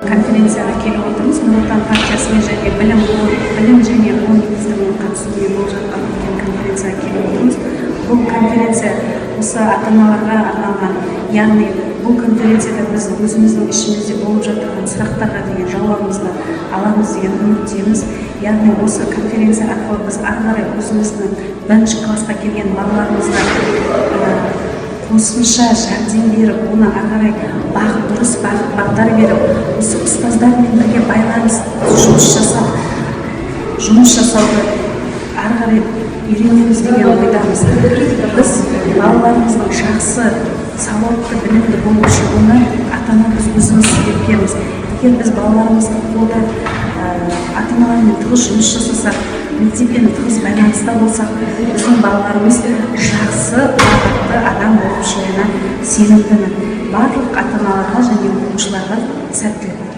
Конференцияға келіп отырмыз. Нұр Отан партиясымен және Білім және ғылым министрлігінің қатысуымен болып жатқан үлкен конференцияға келіп отырмыз. Бұл конференция осы ата аналарға арналған, яғни бұл конференцияда біз өзіміздің ішімізде болып жатырған сұрақтарға деген жауабымызды аламыз деген үміттеміз. Яғни осы конференция арқылы біз ары қарай өзіміздің бірінші классқа келген балаларымызға қосымша жәрдем беріп, оны ары қарай дұрыс бағыт бағдар беріп, осы ұстаздармен бірге байланыс жұмыс жасауды ары қарай үйренеміз деген ойдамыз. Біз балаларымыздың жақсы, сауатты, білімді болып шығуына ата ана біз өзіміз себепкерміз. Егер біз балаларымызды қолдап, ата аналармен тығыз жұмыс жасасақ, мектеппен тығыз байланыста болсақ, біздің балаларымыз жақсы, ұлағатты адам болып шығуына сенімдімін. Барлық ата аналарға және оқушыларға сәттілік!